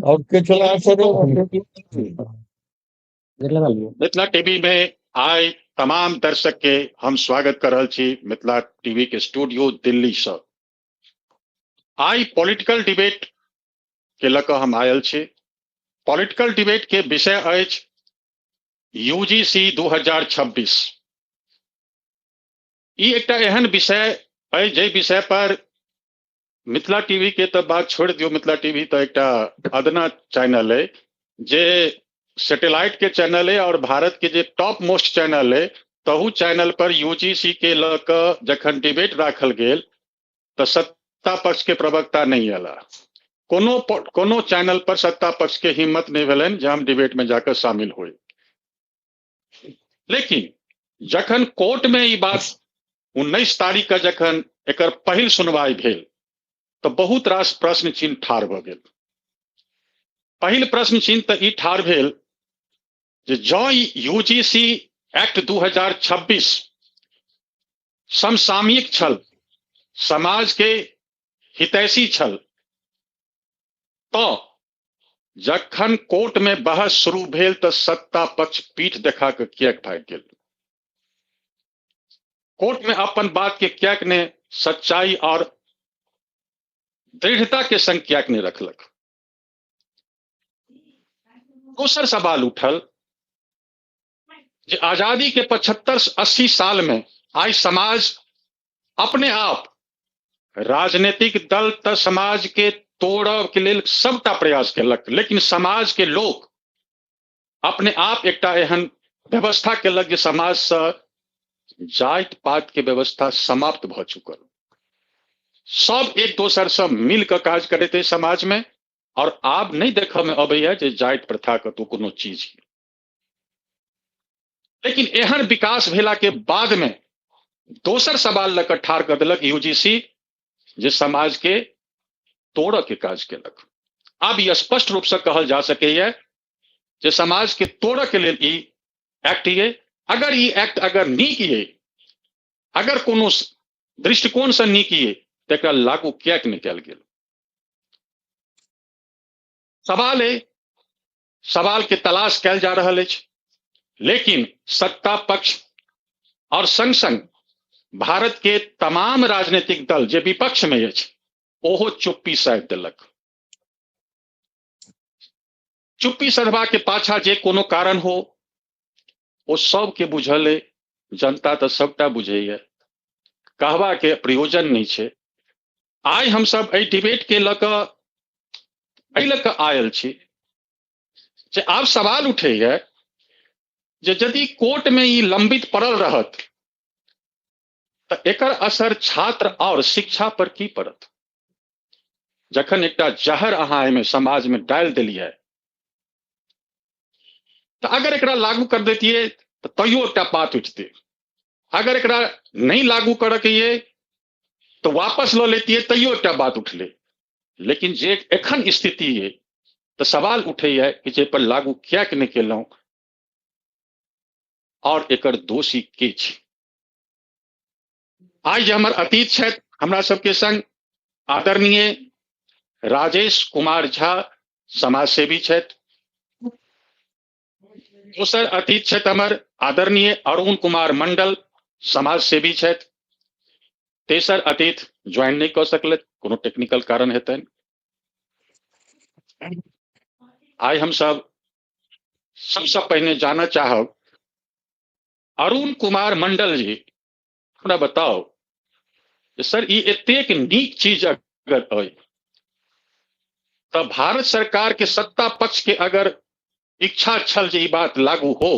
और किछु मिथिला टीवी में आइ तमाम दर्शक के हम स्वागत कर रहल छी मिथिला टीवी के स्टूडियो दिल्ली से। आइ पॉलिटिकल डिबेट के लऽ कऽ हम आयल छी। पॉलिटिकल डिबेट के विषय अछि यूजीसी 2026। ई एकटा एहन विषय अछि जाहि विषय पर मिथिला टीवी के तऽ बात छोड़ि दियौ, मिथिला टीवी तऽ एकटा अदना चैनल अइ जे सैटेलाइट के चैनल अइ और भारत के जे टॉप मोस्ट चैनल अइ तहू चैनल पर यूजीसी के लऽ कऽ जखन डिबेट राखल गेल तऽ सत्ता पक्ष के प्रवक्ता नहि अयला। कोनो कोनो चैनल पर सत्ता पक्ष के हिम्मत नहि भेलनि जे हम डिबेट में जाकर शामिल होई। लेकिन जखन कोर्ट में ई बात 19 तारीख के जखन एकर पहिल सुनवाई भेल तऽ बहुत रास प्रश्न चिन्ह ठाढ़ भऽ गेल। पहिल प्रश्न चिन्ह तऽ ई ठाढ़ भेल जे जँ यूजीसी एक्ट 2026 समसामयिक छल, समाज के हितैषी छल, तऽ जखन कोर्ट में बहस शुरू भेल तऽ सत्ता पक्ष पीठ देखा कऽ किएक भागि गेल? कोर्ट में अपन बात के किएक ने सच्चाई और दृढ़ता के संग किएक ने रखलक? दोसर सवाल उठल जे आजादी के 75-80 साल में आइ समाज अपने आप राजनीतिक दल तऽ समाज के तोड़ब के लेल सबटा प्रयास केलक, लेकिन समाज के लोक अपने आप एकटा एहन व्यवस्था केलक जे समाज से जाति पात के व्यवस्था समाप्त भऽ चुकल। सब एक दोसर से मिल कऽ काज करैत अछि समाज में, और आब नहीं देखऽ में अबैया जे जाति प्रथा कतौ कोनो चीज। लेकिन एहन विकास भेला के बाद में दोसर सवाल लऽ कऽ ठाढ़ कऽ देलक यूजीसी जे समाज के तोड़ऽ के काज केलक। आब ई स्पष्ट रूप से कहल जा सकैया जे समाज के तोड़ऽ के लेल ई एक्ट ये। अगर ई एक्ट अगर नीक ये, अगर कोनो दृष्टिकोण से नीक ये, तऽ एकरा लागू किएक नहि कयल गेल? सवाल है, सवाल के तलाश कयल जा रहल अछि। लेकिन सत्ता पक्ष और संग संग भारत के तमाम राजनीतिक दल जे विपक्ष में अछि ओहो चुप्पी साधि देलक। चुप्पी सधबा के पाछा जे कोनो कारण हो ओ सबके बुझल है, जनता तऽ सबटा बुझैया, कहबा के प्रयोजन नहीं छै। आइ हमसब एहि डिबेट के लऽ कऽ एहि लऽ कऽ आयल छी जे आब सवाल उठैया जे यदि कोर्ट में ई लंबित पड़ल रहत तऽ एकर असर छात्र और शिक्षा पर की पड़त? जखन एकटा जहर अहाँ एहिमे समाज में डालि देलियै तऽ अगर एकरा लागू कर दैतियै तऽ तैयो एकटा बात उठतै, अगर एकरा नहीं लागू करके ये तऽ वापस लऽ लेतियै तैयो एकटा बात उठलै। लेकिन जे एखन स्थिति ये तऽ सवाल उठैया कि जे पर लागू किएक नहि केलहुँ और एकर दोषी के छी? आइ जे हमर अतीत छथि हमरा सबके संग आदरणीय राजेश कुमार झा समाजसेवी छथि, दोसर अतीत छथि हमर आदरणीय अरुण कुमार मंडल समाजसेवी छथि, तेसर अतीत ज्वाइन नहि कऽ सकलथि, कोनो टेक्निकल कारण हेतनि। आइ हम सब सबसँ पहिने जानऽ चाहब अरुण कुमार मंडल जी, हमरा बताउ सर, ई एतेक नीक चीज अगर अइ तऽ भारत सरकार के सत्ता पक्ष के अगर इच्छा छल जे ई बात लागू हो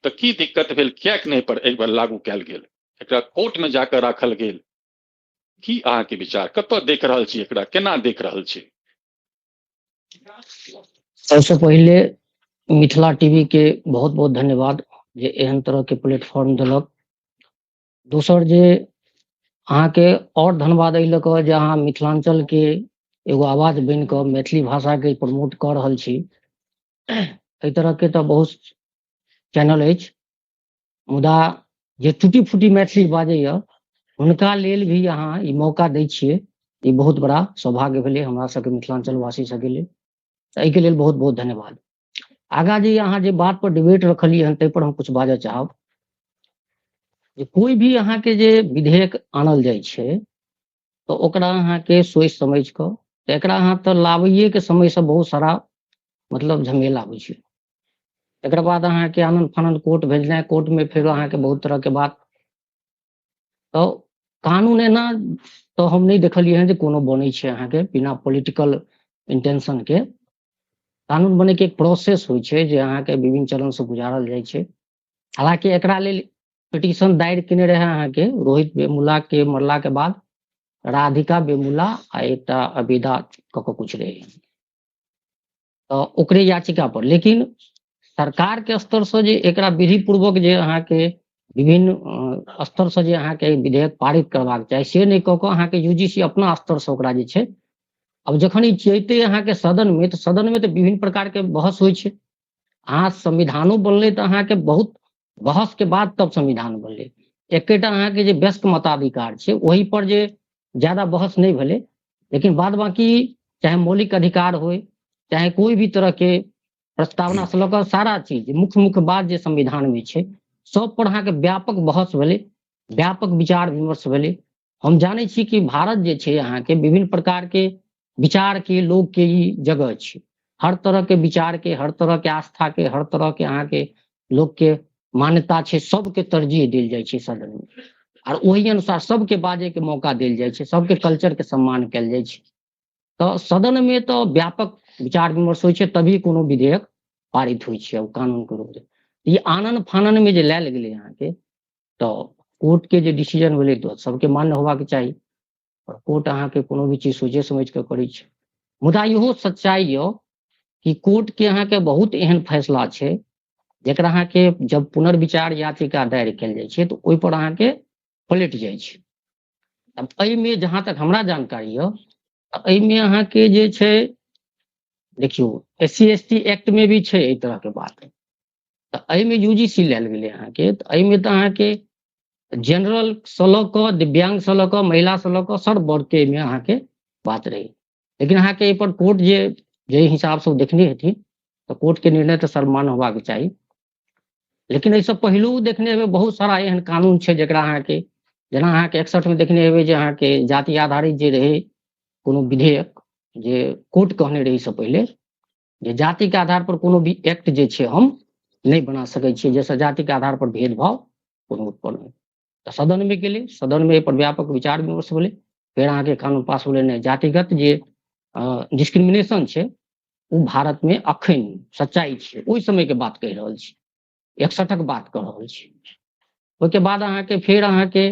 तऽ की दिक्कत भेल? किएक नहि पर एक बार लागू कयल गेल, एकरा कोर्ट में जाकर राखल गेल? की अहाँके विचार, कतऽ देख रहल छी एकरा, केना देख रहल छी? सबसे पहिले मिथिला टीवी के बहुत बहुत धन्यवाद जे एहन तरह के प्लेटफॉर्म देलक। दोसर जे अहाँके और धन्यवाद एहि लऽ कऽ जे अहाँ मिथिलांचल के एगो आवाज बनि कऽ मैथिली भाषा के प्रमोट कऽ रहल छी। एहि तरह के तऽ बहुत चैनल अछि, मुदा जे टूटी फूटी मैथिली बाजैया हुनका लेल भी अहाँ ई मौका दै छियै, ई बहुत बड़ा सौभाग्य भेलै हमरा सबके मिथिलाञ्चल वासी सबके लेल। तऽ एहिके लेल बहुत बहुत धन्यवाद। आगाँ जे अहाँ जे बात पर डिबेट रखलियै हन ताहि पर हम कुछ बाजऽ चाहब जे कोइ भी अहाँके जे विधेयक आनल जाइ छै तऽ ओकरा अहाँके सोचि समझि कऽ, एकरा अहाँ तऽ लाबैए के समयसँ बहुत सारा मतलब झमेला होइ छै। एकर बाद अहाँके आनन फानन कोर्ट भेजनाइ, कोर्टमे फेर अहाँके बहुत तरहके बात। तऽ कानून एना तऽ हम नहि देखलियै हँ जे कोनो बनै छै अहाँके बिना पॉलिटिकल इंटेंशन के। कानून बनैके एक प्रोसेस होइ छै जे अहाँके विभिन्न चरणसँ गुजारल जाइ छै। हालाँकि एकरा लेल पिटिशन दायर केने रहै अहाँके रोहित वेमुला के मरला के बाद राधिका वेमुला आ एकटा अबिदा कऽ कऽ कुछ रहै, तऽ ओकरे याचिका पर। लेकिन सरकार के स्तरसँ जे एकरा विधि पूर्वक जे अहाँके विभिन्न स्तरसँ जे अहाँके विधेयक पारित करबाक चाही से नहि कऽ कऽ अहाँके यूजीसी अपना स्तरसँ ओकरा जे छै, आब जखन ई जैते अहाँके सदन में, तऽ सदन में तऽ विभिन्न प्रकार के बहस होइ छै। अहाँ संविधानो बनलै तऽ अहाँके बहुत बहस के बाद तब संविधान बनलै। एकेटा अहाँके जे व्यस्क मताधिकार छै ओहि पर जे ज्यादा बहस नहि भेलै, लेकिन बाद बाकी चाहे मौलिक अधिकार होइ, चाहे कोई भी तरह के प्रस्तावना से लऽ कऽ सारा चीज मुख्य मुख्य बात जे संविधान में छै सब पर अहाँके व्यापक बहस भेलै, व्यापक विचार विमर्श भेलै। हम जानै छी कि भारत जे छै अहाँके विभिन्न प्रकार के विचार के लोग के ई जगह छै। हर तरह के विचार के, हर तरह के आस्था के, हर तरह के अहाँके लोक के मान्यता छै, सबके तरजीह देल जाइ छै सदन में, आर ओहि अनुसार सबके बाजे के मौका देल जाइ छै, सबके कल्चर के सम्मान कयल जाइ छै। तऽ सदन में तऽ व्यापक विचार विमर्श होइ छै तभी कोनो विधेयक पारित होइ छै कानून के रूप। ई आनन फानन में जे लायल गेलै अहाँके, तऽ कोर्ट के जे डिसीजन भेलै तऽ सबके मान्य होबाक चाही। पर कोर्ट अहाँके कोनो भी चीज सोचे समझ कऽ करै छै। मुदा इहो सच्चाइ यऽ कि कोर्ट के अहाँके बहुत एहन फैसला छै जकरा अहाँके जब पुनर्विचार याचिका दायर कयल जाइ छै तऽ ओहि पर अहाँके पलटि जाइ छै। आब एहिमे जहाँ तक हमरा जानकारी यऽ, एहिमे अहाँके जे छै देखियौ SC S T act मे भी छै एहि तरह के बात। तऽ एहिमे यूजीसी लायल गेलै अहाँके, तऽ एहिमे तऽ अहाँके जनरल सँ लऽ कऽ दिव्यांग सँ लऽ कऽ महिला सँ लऽ कऽ सब वर्ग के एहिमे अहाँके बात रहै। लेकिन अहाँके एहि पर कोर्ट जे जाहि हिसाबसँ ओ देखने हेथिन तऽ कोर्ट के निर्णय तऽ सर्वमान्य होबाक चाही। लेकिन एहिसँ पहिलू देखने हेबै बहुत सारा एहन कानून छै जकरा अहाँके, जेना अहाँके 61 मे देखने हेबै जे अहाँके जाति आधारित जे रहै कोनो विधेयक जे कोर्ट कहने रहै से पहिले जे जाति के आधार पर कोनो भी एक्ट जे छै हम नहि बना सकै छियै जाहिसँ जाति के आधार पर भेदभाव कोनो उत्पन्न होइ। तऽ सदन मे गेलै, सदन मे एहि पर व्यापक विचार विमर्श भेलै, फेर अहाँके कानून पास भेलै। नहि, जातिगत जे डिस्क्रिमिनेशन छै ओ भारत मे अखन सच्चाइ छै, ओहि समय के बात कहि रहल छी, 61 बात कऽ रहल छी। ओहिके बाद अहाँके फेर अहाँके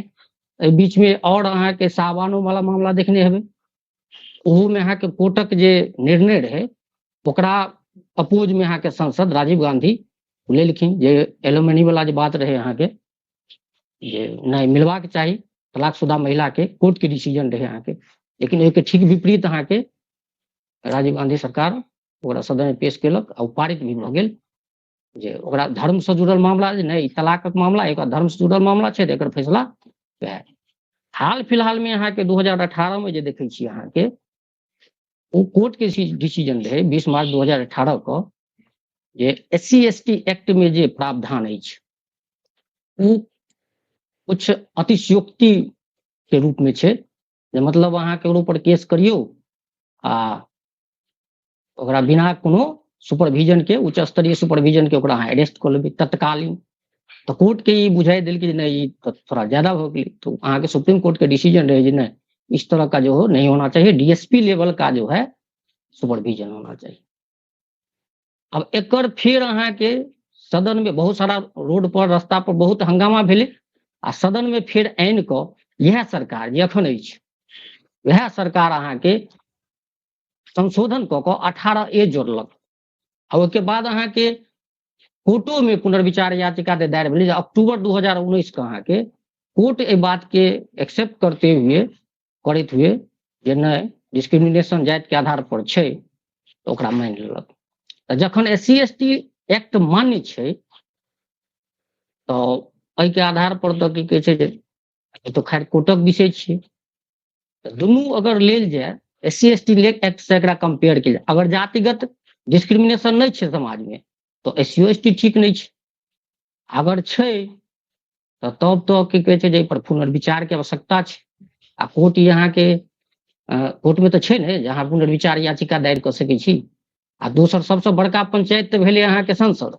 एहि बीच मे और अहाँके सावानो वाला मामला देखने हेबै, ओहूमे अहाँके कोर्टक जे निर्णय रहै ओकरा अपोज मे अहाँके सांसद राजीव गांधी लेलखिन जे एलोमनी वाला जे बात रहै अहाँके जे नहि मिलबाक चाही तलाकशुदा महिला के, कोर्ट के डिसीजन रहै अहाँके, लेकिन ओहिके ठीक विपरीत अहाँके राजीव गांधी सरकार ओकरा सदन में पेश केलक आ ओ पारित भी भऽ गेल जे ओकरा धर्म से जुड़ल मामला जे नहि, तलाकक मामला एक धर्म से जुड़ल मामला छै तऽ एकर फैसला वएह। हाल फिलहाल में अहाँके 2018 में जे देखै छी अहाँके ओ कोर्ट के डिसीजन रहै 20 मार्च 2018 के जे SC S T act में जे प्रावधान अछि ओ कुछ अतिशयोक्ति के रूप में छै, जे मतलब अहाँ केकरो पर केस करियौ आ ओकरा बिना कोनो सुपरविजन के, उच्च स्तरीय सुपरविजन के ओकरा अहाँ अरेस्ट कऽ लेबै तत्कालीन। तऽ कोर्ट के ई बुझाइ देलकै जे नहि ई तऽ थोड़ा ज्यादा भऽ गेलै, तो अहाँके सुप्रीम कोर्ट के डिसीजन रहै जे नहीं इस तरह का जो हो नहीं होना चाहिए, डीएसपी लेवल का जो है सुपरविजन होना चाहिए। अब एकर फेर अहाँके सदन में बहुत सारा रोड पर रास्ता पर बहुत हंगामा भेलै आ सदन में फेर आनि कऽ इएह सरकार जे अखन अछि वएह सरकार अहाँके संशोधन कऽ कऽ 18A जोड़लक आ ओहिके बाद अहाँके कोर्टो में पुनर्विचार याचिका दायर भेलै जे अक्टूबर 2019 के अहाँके कोर्ट एहि बात के एक्सेप्ट करते हुए करैत हुए जे नहि डिस्क्रिमिनेशन जाति के आधार पर छै तऽ ओकरा मानि लेलक। तऽ जखन SC S T act मान्य छै तऽ एहिके आधार पर तऽ की कहै छै जे तऽ खैर कोर्टक विषय छियै। तऽ दुनू अगर लेल जाय, S C S T act से एकरा कंपेयर कयल जाय, अगर जातिगत डिस्क्रिमिनेशन नहि छै समाजमे तऽ एस सी एस टी ठीक नहि छै। अगर छै तऽ तब तऽ की कहै छै जे एहि पर पुनर्विचार के आवश्यकता छै। आ कोर्ट अहाँके कोर्टमे तऽ छै ने जे अहाँ पुनर्विचार याचिका दायर कऽ सकै छी। आ दोसर सबसँ बड़का पंचायत तऽ भेलै अहाँके संसद।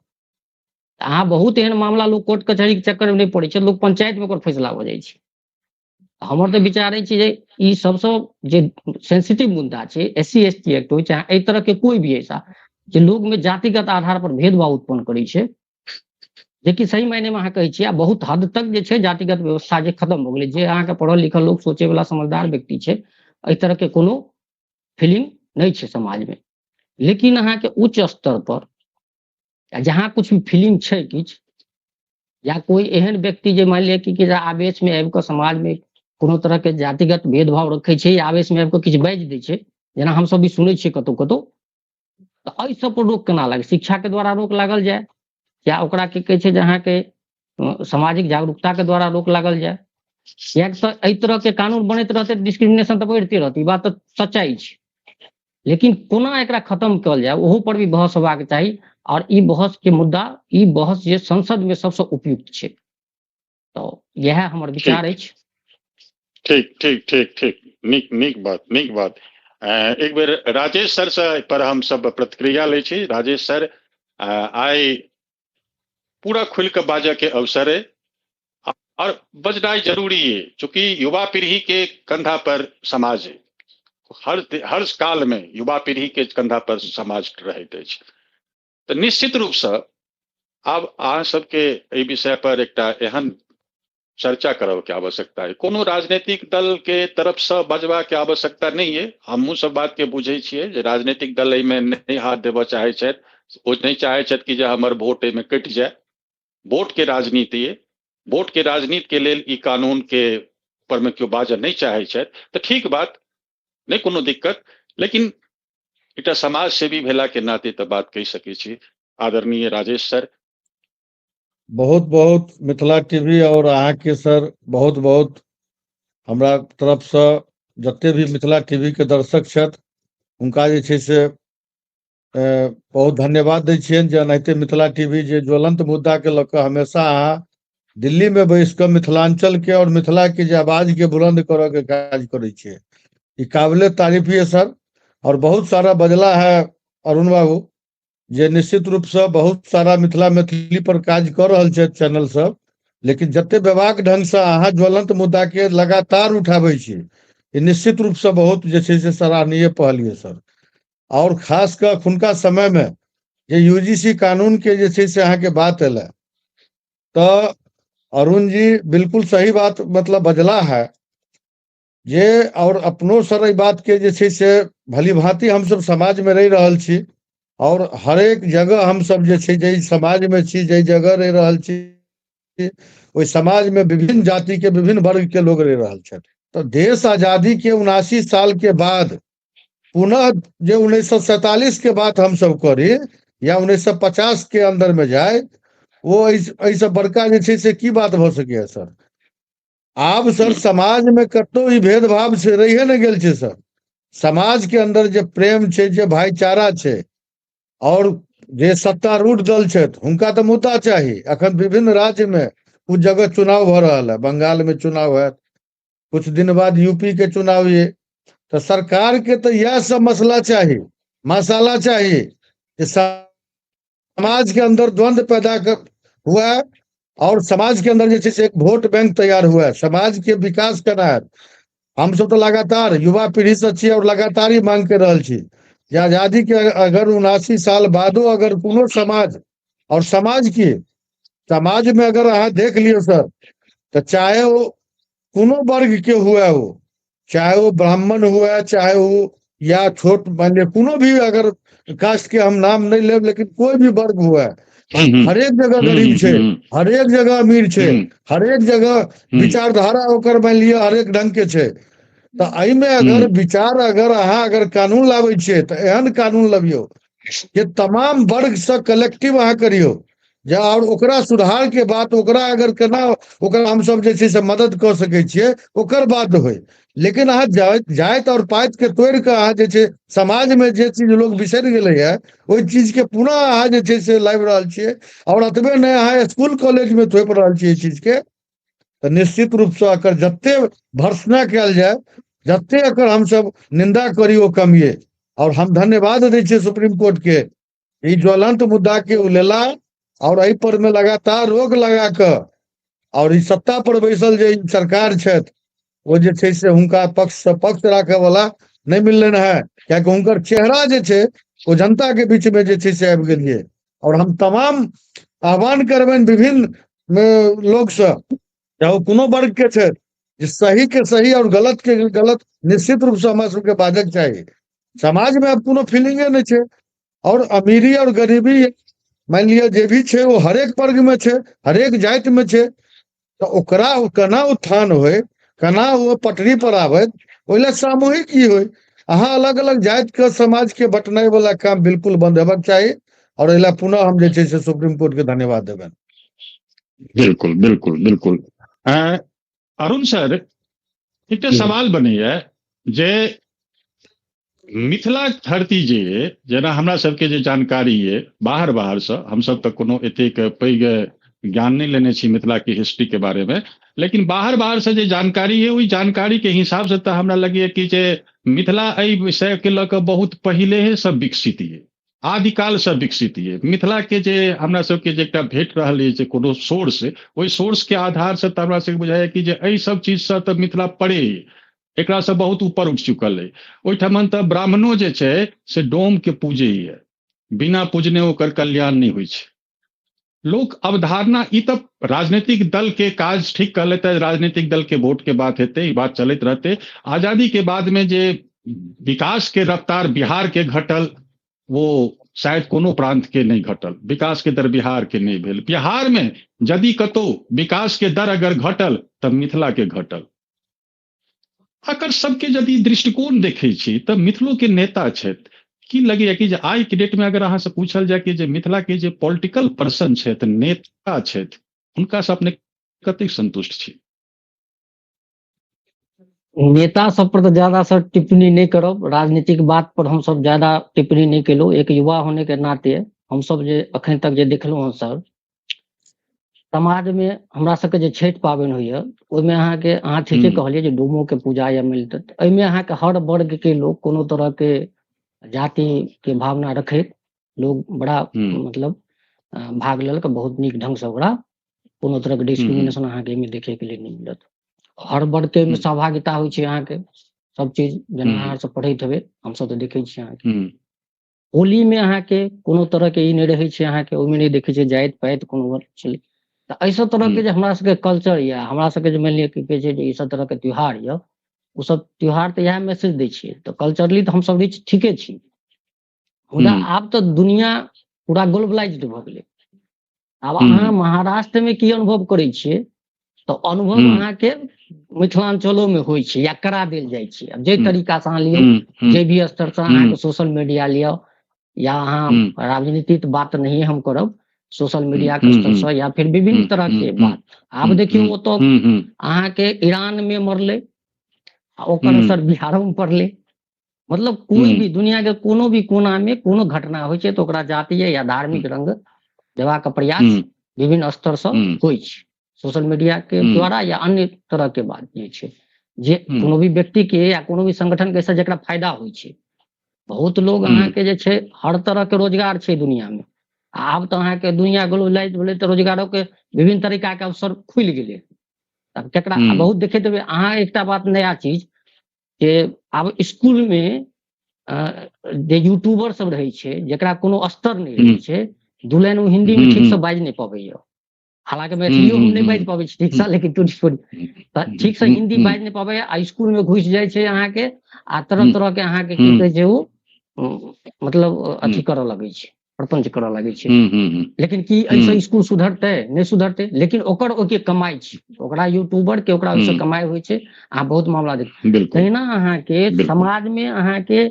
अहाँ बहुत एहन मामला लोक कोर्ट कचहरी के चक्कर मे नहि पड़ै छै, लोक पंचायत मे ओकर फैसला भऽ जाइ छै। हमर तऽ विचार अछि जे ई सबसँ जे सेंसिटिव मुद्दा छै, S C S T act होइ चाहे एहि तरह के कोइ भी ऐसा जे लोग में जातिगत आधार पर भेदभाव उत्पन्न करै छै, जेकि सही मायने मे अहाँ कहै छियै, आ बहुत हद तक जे छै जातिगत व्यवस्था जे खत्म भऽ गेलै, जे अहाँके पढ़ल लिखल लोक सोचे वाला समझदार व्यक्ति छै, एहि तरह के कोनो फीलिंग नहि छै समाज मे। लेकिन अहाँके उच्च स्तर पर जहाँ कुछ भी फीलिंग छै किछु, या कोई एहन व्यक्ति जे मानि लिअ कि आवेश मे आबि कऽ समाज मे कोनो तरह के जातिगत भेदभाव रखै छै, आवेश मे आबि कऽ किछु बाजि दै छै, जेना हमसब भी सुनै छियै कतौ कतौ, तऽ एहि सब पर रोक केना लागै? शिक्षा के द्वारा रोक लागल जाय, या ओकरा की कहै छै जे अहाँके सामाजिक जागरूकता के द्वारा रोक लागल जाय? कियाकि तऽ एहि तरह के कानून बनैत रहतै, डिस्क्रिमिनेशन तऽ बढ़िते रहतै, ई बात तऽ सच्चाइ छै। लेकिन कोना एकरा खत्म कयल जाय, ओहू पर भी बहस होबाक चाही। और ई बहस के मुद्दा, ई बहस जे संसद में सबसँ उपयुक्त छै, तऽ इएह हमर विचार अछि। ठीक ठीक ठीक ठीक, नीक नीक बात, नीक बात। एक बेर राजेश सर से पर हम सब प्रतिक्रिया लै छी। राजेश सर, आइ पूरा खुलि कऽ बाजऽ के अवसर है और बजनाइ जरूरी है, चूंकि युवा पीढ़ी के कंधा पर समाज है। हर हर काल में युवा पीढ़ी के कंधा पर समाज रहैत अछि। तऽ निश्चित रूपसँ आब अहाँ सबके एहि विषय पर एकटा एहन चर्चा करब के आवश्यकता है। कोनो राजनीतिक दल के तरफसँ बजबाक आवश्यकता नहि है। हमहूँ सब बात के बुझै छियै जे राजनीतिक दल एहिमे नहि हाथ देबऽ चाहै छथि। ओ नहि चाहै छथि कि जे हमर वोट एहिमे कटि जाय। वोट के राजनीति है, वोट के राजनीति के लेल ई कानून के ऊपर मे केओ बाजऽ नहि चाहै छथि, तऽ ठीक बात, नहि कोनो दिक्कत। लेकिन एकटा समाज सेवी भेला के नाते तऽ बात कहि सकै छी। आदरणीय राजेश सर। बहुत बहुत मिथिला टीवी और अहाँके सर बहुत बहुत हमरा तरफसँ जते भी मिथिला टीवी के दर्शक छथि, हुनका जे छै से बहुत धन्यवाद दै छियनि जे एनाहिते मिथिला टीवी जे ज्वलंत मुद्दा के लऽ कऽ हमेशा अहाँ दिल्ली में बैस कऽ मिथिलांचल के और मिथिला के जे आवाज के बुलंद करऽ के काज करै छियै, ई काबिले तारीफ है सर। और बहुत सारा बजला है अरुण बाबू जे निश्चित रूप से बहुत सारा मिथिला मैथिली पर काज कऽ रहल छथि चैनल सब, लेकिन जते बेबाक ढंग से अहाँ ज्वलंत मुद्दा के लगातार उठाबै छी, ई निश्चित रूप से बहुत जे छै से सराहनीय पहल ये सर। और खास कऽ अखुनका समय में जे यूजीसी कानून के जे छै से अहाँके बात एलै, तऽ अरुण जी बिल्कुल सही बात मतलब बजला है जे, और अपनो सर एहि बात के जे छै से भली भांति हमसब समाज में रहि रहल छी और हरेक जगह हमसब जे छै जाहि समाज में छी, जाहि जगह रहि रहल छी, ओहि समाज में विभिन्न जाति के विभिन्न वर्ग के लोग रहि रहल छथि। तऽ देश आजादी के 79 साल के बाद पुनः जे 1947 के बात हमसब करी या 1950 के अंदर में जाय, वो एहिसँ बड़का जे छै से की बात भऽ सकैए सर? आब सर समाज में कतौ ई भेदभाव से रहिए नहि गेल छै सर। समाज के अंदर जे प्रेम छै, जे भाईचारा छै, और जे सत्तारूढ़ दल छथि हुनका तऽ मुद्दा चाही। अखन विभिन्न राज्य में कुछ जगह चुनाव भऽ रहल है, बंगाल में चुनाव हैत, कुछ दिन बाद यूपी के चुनाव ये, तऽ सरकार के तऽ इएह सब मसला चाही, मसाला चाही जे समाज के अंदर द्वंद्व पैदा हुआ और समाज के अंदर जे छै से एक वोट बैंक तैयार हुआ, समाज के विकास केना हैत। हमसब तऽ लगातार युवा पीढ़ी से छी और लगातार ही मांग कर रहल छी जे आजादी के अगर 79 साल बादो अगर कोनो समाज और समाज की समाज में अगर अहाँ देख लियौ सर, तऽ चाहे वो कोनो वर्ग के हुए हो, चाहे वो ब्राह्मण हुए, चाहे वो या छोट मान लिअ कोनो भी अगर कास्ट के हम नाम नहीं लेब, लेकिन कोई भी वर्ग हुए, हरेक जगह गरीब छै, हरेक जगह अमीर छै, हरेक जगह विचारधारा ओकर मान लिअ हरेक ढंग के छै। तऽ एहिमे अगर विचार अगर अहाँ अगर कानून लाबै छियै तऽ एहन कानून लबियौ जे तमाम वर्ग से कलेक्टिव अहाँ करियौ जे, और ओकरा सुधार के बात, ओकरा अगर केना ओकरा हमसब जे छै से मदद कऽ सकै छियै ओकर बात होइ। लेकिन अहाँ जाति और पाति के तोड़ि कऽ अहाँ जे छै समाज मे जे चीज लोक बिसरि गेलैया ओहि चीज के पुनः अहाँ जे छै से लाबि रहल छियै। और एतबे नहि, अहाँ स्कूल कॉलेज मे थोपि रहल छियै ई चीज के। तऽ निश्चित रूपसँ एकर जते भर्त्सना कयल जाय, जते एकर हमसब निंदा करी, ओ कम ये। और हम धन्यवाद दै छियै सुप्रीम कोर्ट के, ई ज्वलंत मुद्दा के ओ लेला और एहि पर मे लगातार रोक लगा कऽ और ई सत्ता पर बैसल जे सरकार छथि, ओ जे छै से हुनका पक्ष से पक्ष राखय वाला नहि मिललनि हेँ, कियाकि हुनकर चेहरा जे छै ओ जनता के बीच मे जे छै से आबि गेलियै। और हम तमाम आह्वान करबनि विभिन्न लोकसँ, चाहे ओ कोनो वर्ग के छथि, जे सही के सही और गलत के गलत निश्चित रूप से हमरा सबके बाजक चाही। समाज मे आब कोनो फीलिंगे नहि छै, और अमीरी और गरीबी मानि लिअ जे भी छै ओ हरेक वर्ग मे छै, हरेक जाति मे छै। तऽ ओकरा केना उत्थान होय, केना ओ पटरी पर आबै, ओहि लए सामूहिक ई होय। अहाँ अलग अलग जाति के समाज के बटनाइ वाला काम बिल्कुल बंद हेबाक चाही, और एहि लए पुनः हम जे छै से सुप्रीम कोर्ट के धन्यवाद देबनि। बिल्कुल बिल्कुल बिल्कुल। अरुण सर, एकटा सवाल बनैया जे मिथिला धरती जे जेना हमरा सबके जे जानकारी ये बाहर बाहर से, हमसब तऽ कोनो एतेक पैघ ज्ञान नहि लेने छी मिथिला के हिस्ट्री के बारे में, लेकिन बाहर बाहर से जे जानकारी है ओहि जानकारी के हिसाब से तऽ हमरा लगैया कि जे मिथिला एहि विषय के लऽ कऽ बहुत पहिले से विकसित ये, आदिकाल से विकसित ये। मिथिला के जे हमरा सबके जे एकटा भेट रहल अछि जे कोनो सोर्स, ओहि सोर्स के आधार से तऽ हमरा सबके बुझाइया कि जे एहि सब चीज से तऽ मिथिला परे, एकरा से बहुत ऊपर उठि चुकल अइ। ओहिठमन तऽ ब्राह्मणो जे छै से डोम के पूजैया, बिना पूजने ओकर कल्याण नहि होइ छै। लोक अवधारणा ई तऽ राजनीतिक दल के काज ठीक कहले तऽ राजनीतिक दल के वोट के बात हेतै, ई बात चलैत रहतै। आजादी के बाद में जे विकास के रफ्तार बिहार के घटल वो शायद कोनो प्रांत के नहि घटल, विकास के दर बिहार के नहि भेल। बिहार में यदि कतौ विकास के दर अगर घटल तऽ मिथिला के घटल। अकर सबके यदि दृष्टिकोण देखै छी तऽ मिथिलो के नेता छथि, की लगैया कि जे आइ के डेट में अगर अहाँ से पूछल जाय कि जे मिथिला के जे पॉलिटिकल पर्सन छथि, नेता छथि, हुनका से अपने कतेक संतुष्ट छी? नेता सब पर तऽ ज्यादा सर टिप्पणी नहि करब, राजनीतिक बात पर हमसब ज्यादा टिप्पणी नहि केलहुँ। एक युवा होने के नाते हमसब जे अखन तक जे देखलहुँ हँ सर, समाज मे हमरा सबके जे छठि पाबनि होइया ओहिमे अहाँके अहाँ ठीके कहलियै जे डोमो के पूजा या मिलतै, एहिमे अहाँके हर वर्ग के लोक कोनो तरह के जाति के भावना रखैत लोग बड़ा मतलब भाग लेलक, बहुत नीक ढंग से ओकरा कोनो तरह के डिस्क्रिमिनेशन अहाँके एहिमे देखे के लेल नहि मिलत। हर वर्ग के एहिमे सहभागिता होइ छै अहाँके, सब चीज जेना अहाँ सब पढ़ैत हेबै, हमसब तऽ देखै छियै अहाँके। होली मे अहाँके कोनो तरह के ई नहि रहै छै अहाँके, ओहिमे नहि देखै छियै जाति पाति कोनो छलै। तऽ एहि सब तरह के जे हमरा सबके कल्चर यऽ, हमरा सबके जे मानि लिअ की कहै छै जे ई सब तरह के त्योहार यऽ, ओ सब त्योहार तऽ इएह मैसेज दै छियै। तऽ कल्चरली तऽ हमसब रिच ठीके छी, मुदा आब तऽ दुनिया पूरा ग्लोबलाइज्ड भऽ गेलै। आब अहाँ महाराष्ट्र मे की अनुभव करै छियै तऽ अनुभव अहाँके मिथिलांचलो मे होइ छै या करा देल जाइ छै। आब जाहि तरीका से अहाँ लियौ, जे भी स्तर से अहाँके सोशल मीडिया लियौ या अहाँ राजनीतिक बात नहीं हम करब, सोशल मीडिया के स्तर से या फिर विभिन्न तरह के बात। आब देखियौ ओतऽ अहाँके ईरान मे मरलै आ ओकर असर बिहारो मे पड़लै। मतलब कोई भी दुनिया के कोनो भी कोना मे कोनो घटना होइ छै तऽ ओकरा जातीय या धार्मिक रंग देबाक प्रयास विभिन्न स्तर से होइ छै सोशल मीडिया के द्वारा या अन्य तरह के बात जे छै, जे कोनो भी व्यक्ति के या कोनो भी संगठन के से जकरा फायदा होइ छै। बहुत लोग अहाँके जे छै हर तरह के रोजगार छै दुनिया मे। आब तऽ अहाँके दुनिया ग्लोबलाइज भेलै तऽ रोजगारो के विभिन्न तरीका के अवसर खुलि गेलै। तब केकरा बहुत देखैत हेबै अहाँ एकटा बात नया चीज जे आब स्कूल मे जे यूट्यूबर सब रहै छै जकरा कोनो स्तर नहि रहै छै, दू लाइन ओ हिंदी मे ठीक से बाजि नहि पबैया, हालांकि मैथिलियो हम नहि बाजि पबै छी ठीक से, लेकिन टूटि फूटि तऽ ठीक से हिंदी बाजि नहि पबैया आ स्कूल मे घुसि जाइ छै अहाँके आ तरह तरह के अहाँके की कहै छै ओ मतलब अथी करऽ लगै छै, प्रपंच करऽ लगै छै। लेकिन की एहिसँ स्कूल सुधरतै? नहि सुधरतै, लेकिन ओकर ओहिके कमाइ छै, ओकरा यूट्यूबर के ओकरा ओहिसँ कमाइ होइ छै। अहाँ बहुत मामला देख तहिना अहाँके समाज मे अहाँके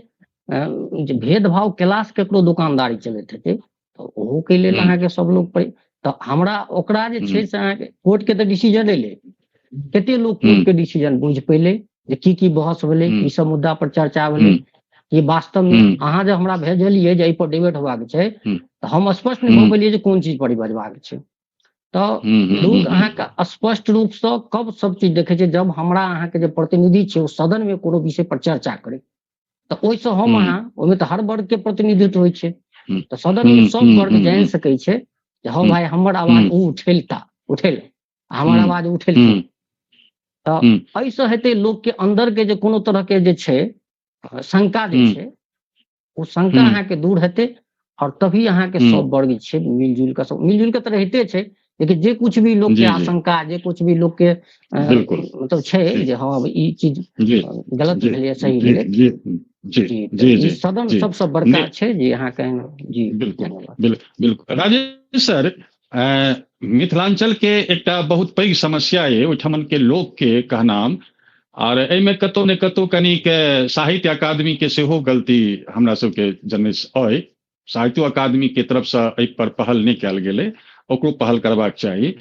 जे भेदभाव केलासँ ककरो दोकानदारी चलैत हेतै तऽ ओहो के लेल अहाँके सब लोग तऽ हमरा ओकरा जे छै से अहाँके कोर्ट के तऽ डिसीजन एलै, कते लोग कोर्ट के डिसीजन बुझि पेलै, जे की की बहस भेलै, की सब मुद्दा पर चर्चा भेलै। ये वास्तव में अहाँ जे हमरा भेजलियै जे एहि पर डिबेट होबाक छै, तऽ हम स्पष्ट नहि भऽ पेलियै जे कोन चीज पर बजबाक छै। तऽ लोक अहाँके स्पष्ट रूपसँ कब सब चीज देखै छै, जब हमरा अहाँके जे प्रतिनिधि छै ओ सदन में कोनो विषय पर चर्चा करै, तऽ ओहिसँ हम अहाँ ओहिमे तऽ हर वर्ग के प्रतिनिधित्व होइ छै, तऽ सदन में सब वर्ग जानि सकै छै जे हँ भाई हमर आवाज ओ उठेल, हमर आवाज उठेलखिन। तऽ एहिसँ हेतै लोक के अन्दर के जे कोनो तरह के जे छै शंका जे छै, ओ शंका अहाँके दूर हेतै, और तभी अहाँके सब वर्ग छै मिलजुल कऽ, सब मिलजुल कऽ तऽ रहिते छै, लेकिन जे कुछ भी लोक के आशंका, जे कुछ भी लोक के मतलब छै जे हँ ई चीज गलत भेलै, सही भेलै। जी, सदन सबसँ बड़का छै जे अहाँके। जी बिल्कुल बिल्कुल। राजेश सर, मिथिलांचल के एकटा बहुत पैघ समस्या है ओहिठमन के लोक के कहनाम, और एहिमे कतौ ने कतौ कनिक साहित्य अकादमी के सेहो गलती हमरा सबके जनैत अइ। साहित्यो अकादमी के तरफसँ एहि पर पहल नहि कयल गेलै, ओकरो पहल करबाक चाही।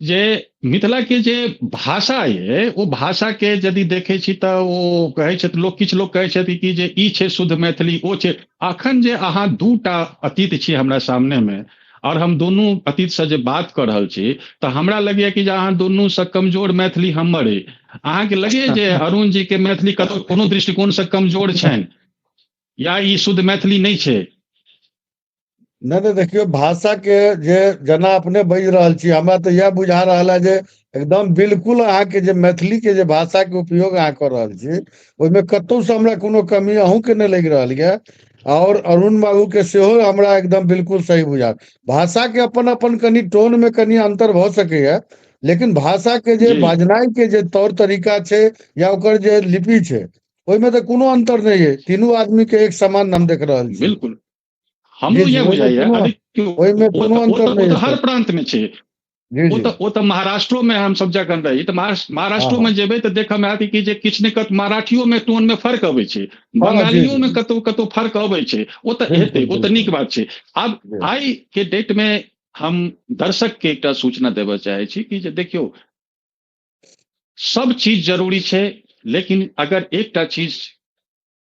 जे मिथिला के जे भाषा ये, ओ भाषा के यदि देखै छी तऽ ओ कहै छथि लोक, किछु लोक कहै छथि कि जे ई छै शुद्ध मैथिली, ओ छै। अखन जे अहाँ दूटा अतीत छी हमरा सामने मे, और हम दुनू अतीत से जे बात कऽ रहल छी, तऽ हमरा लगैया कि जे अहाँ दुनू से कमजोर मैथिली हमर अइ। अहाँके लगैया जे अरुण जी के मैथिली कतौ कोनो दृष्टिकोण से कमजोर छनि, या ई शुद्ध मैथिली नहि छै? नहि नहि, देखियौ भाषा के जे जेना अपने बाजि रहल छी, हमरा तऽ इएह बुझा रहल है जे एकदम बिल्कुल अहाँके जे मैथिली के जे भाषा के उपयोग अहाँ कऽ रहल छी, ओहिमे कतहुसँ हमरा कोनो कमी अहूँके नहि लागि रहल यऽ, और अरुण बाबू के सेहो हमरा एकदम बिल्कुल सही बुझा। भाषा के अपन अपन कनि टोन में कनि अंतर भऽ सकैया, लेकिन भाषा के जे बाजनाइ के जे तौर तरीका छै या ओकर जे लिपि छै, ओहिमे तऽ कोनो अंतर नहि है। तीनू आदमी के एक समान हम देख रहल छी। बिल्कुल, हमरो इएह बुझाइया। ओहिमे कोनो अंतर नहि, हर प्रांत में छै। ओ तऽ महाराष्ट्रो में हम सब जखन रही तऽ महाराष्ट्रो में जेबै तऽ देखऽ मे आयत कि जे किछु ने कत मराठियो में टोन में फर्क अबै छै, बंगालियो में कतौ कतौ फर्क अबै छै। ओ तऽ हेतै, ओ तऽ नीक बात छै। आब आइ के डेट में हम दर्शक के एकटा सूचना देबऽ चाहै छी कि जे देखियौ, सब चीज जरूरी छै, लेकिन अगर एकटा चीज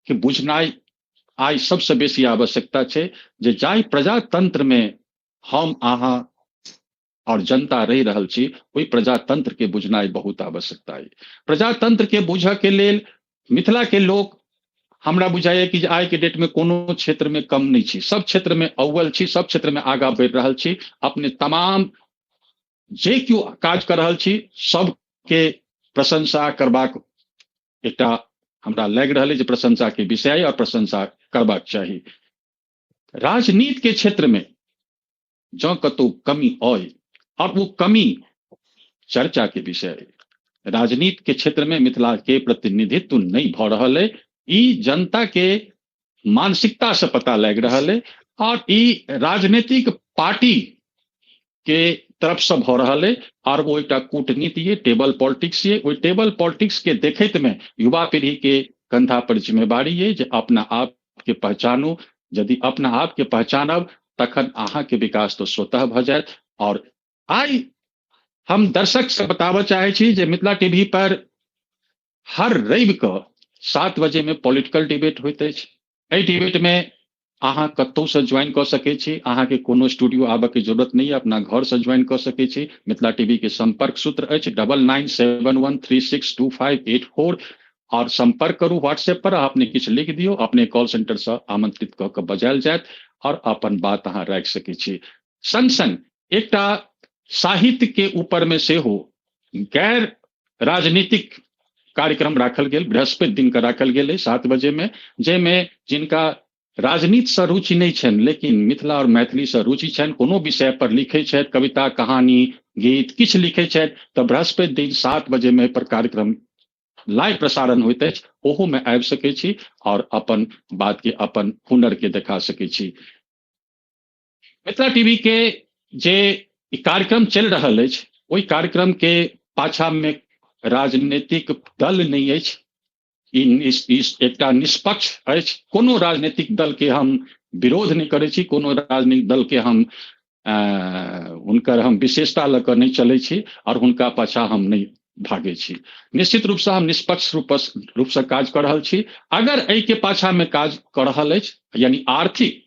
के बुझनाइ आइ सबसँ बेसी आवश्यकता छै, जे जाहि प्रजातंत्र में हम अहाँ और जनता रहि रहल छी, ओहि प्रजातंत्र के बुझनाइ बहुत आवश्यकता अइ। प्रजातंत्र के बुझऽ के लेल मिथिला के लोक हमरा बुझाइया कि आइ के डेट में कोनो क्षेत्र में कम नहि छी, सब क्षेत्र में अव्वल छी, सब क्षेत्र में आगाँ बढ़ि रहल छी। अपने तमाम जे केओ काज कर रहल छी, सबके प्रशंसा करबाक एकटा हमरा लागि रहल है जे प्रशंसा के विषय और प्रशंसा करबाक चाही। राजनीति के क्षेत्र में जँ कतौ कमी अइ, और वो कमी चर्चा के विषय है, राजनीति के क्षेत्र में मिथिला के प्रतिनिधित्व नहीं भऽ रहल है, ई जनता के मानसिकता से पता लागि रहल है, और ई राजनीतिक पार्टी के तरफ से भऽ रहल है, और वो एकटा कूटनीति ये, टेबल पॉलिटिक्स ये। ओहि टेबल पॉलिटिक्स के देखैत में युवा पीढ़ी के कंधा पर जिम्मेवारी ये जे अपना आप के पहचानू। यदि अपना आप के पहचानब तखन अहाँ के विकास तो स्वतः भऽ जायत। और आइ हम दर्शक से बताबऽ चाहै छी जे मिथिला टीवी पर हर रवि के 7 बजे में पॉलिटिकल डिबेट होइत अछि। एहि डिबेट में अहाँ कतौ से ज्वाइन कऽ सकै छी, अहाँके कोनो स्टूडियो आबऽ के जरूरत नहि है, अपना घर से ज्वाइन कऽ सकै छी। मिथिला टीवी के संपर्क सूत्र अछि 9971362584, और संपर्क करू व्हाट्सएप पर, अपने किछु लिख दियौ, अपने कॉल सेंटर से आमंत्रित कऽ कऽ बजायल जायत और अपन बात अहाँ राखि सकै छी। संग संग एकटा साहित्य के ऊपर में सेहो गैर राजनीतिक कार्यक्रम राखल गेल, बृहस्पति दिन के राखल गेल है 7 बजे में, जाहिमे जिनका राजनीति से रुचि नहीं छनि लेकिन मिथिला और मैथिली से रुचि छनि, कोनो विषय पर लिखै छथि, कविता, कहानी, गीत किछु लिखै छथि, तऽ बृहस्पति दिन 7 बजे में पर कार्यक्रम लाइव प्रसारण होइत अछि, ओहो में आबि सकै छी और अपन बात के, अपन हुनर के देखा सकै छी। मिथिला टीवी के जे कार्यक्रम चलि रहल अछि, ओहि कार्यक्रम के पाछा में राजनीतिक दल नहीं अछि, ई एकटा निष्पक्ष अछि। कोनो राजनीतिक दल के हम विरोध नहि करै छी, कोनो राजनीतिक दल के हम हुनकर हम विशेषता लऽ कऽ नहि चलै छी और हुनका पाछा हम नहि भागै छी। निश्चित रूपसँ हम निष्पक्ष रूपसँ काज कऽ रहल छी। अगर एहिके पाछामे काज कऽ रहल अछि, यानी आर्थिक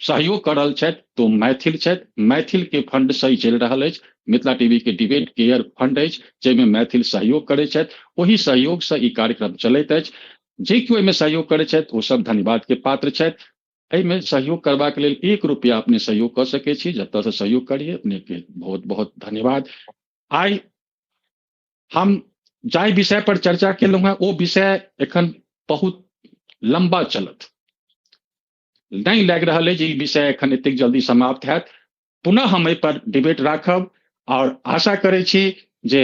सहयोग कऽ रहल छथि, तो मैथिल छथि, मैथिल के फंड सही चलि रहल अछि। मिथिला टीवी के डिबेट केयर फंड अछि जाहिमे मैथिल सहयोग करै छथि, ओहि सहयोगसँ ई कार्यक्रम चलैत अछि। जे केओ एहिमे सहयोग करै छथि ओ सब धन्यवाद के पात्र छथि। एहिमे सहयोग करबाक लेल 1 रुपया अपने सहयोग कऽ सकै छी, जतऽसँ सहयोग करियै अपने के बहुत बहुत धन्यवाद। आइ हम जाहि विषय पर चर्चा केलहुँ हेँ ओ विषय एखन बहुत लम्बा चलत, नहि लागि रहल अछि जे ई विषय एखन एतेक जल्दी समाप्त हैत। पुनः हम एहि पर डिबेट राखब और आशा करै छी जे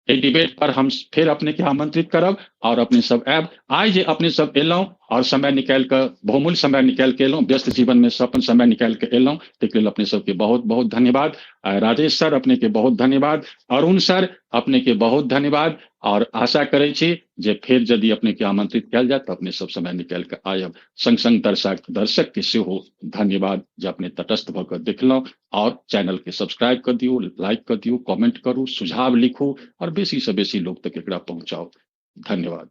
एहि डिबेट पर हम फेर अपने के आमंत्रित करब और अपने सब आयब। आइ जे अपने सब एलहुँ और समय निकालि कऽ, बहुमूल्य समय निकालि कऽ एलहुँ, व्यस्त जीवन में अपन समय निकालि कऽ एलहुँ, ताहिके लेल अपने सबके बहुत बहुत धन्यवाद। राजेश सर अपने के बहुत धन्यवाद, अरुण सर अपने के बहुत धन्यवाद। और आशा करै छी जे फेर यदि अपने के आमंत्रित कयल जाय तऽ अपने सब समय निकालि कऽ आयब। संग संग दर्शक के सेहो धन्यवाद जे अपने तटस्थ भऽ कऽ देखलहुँ और चैनल के सब्सक्राइब कर दियौ, लाइक कर दियौ, कमेंट करू, सुझाव लिखू और बेसी से बेसी लोग तक एकरा पहुंचाउ। धन्यवाद।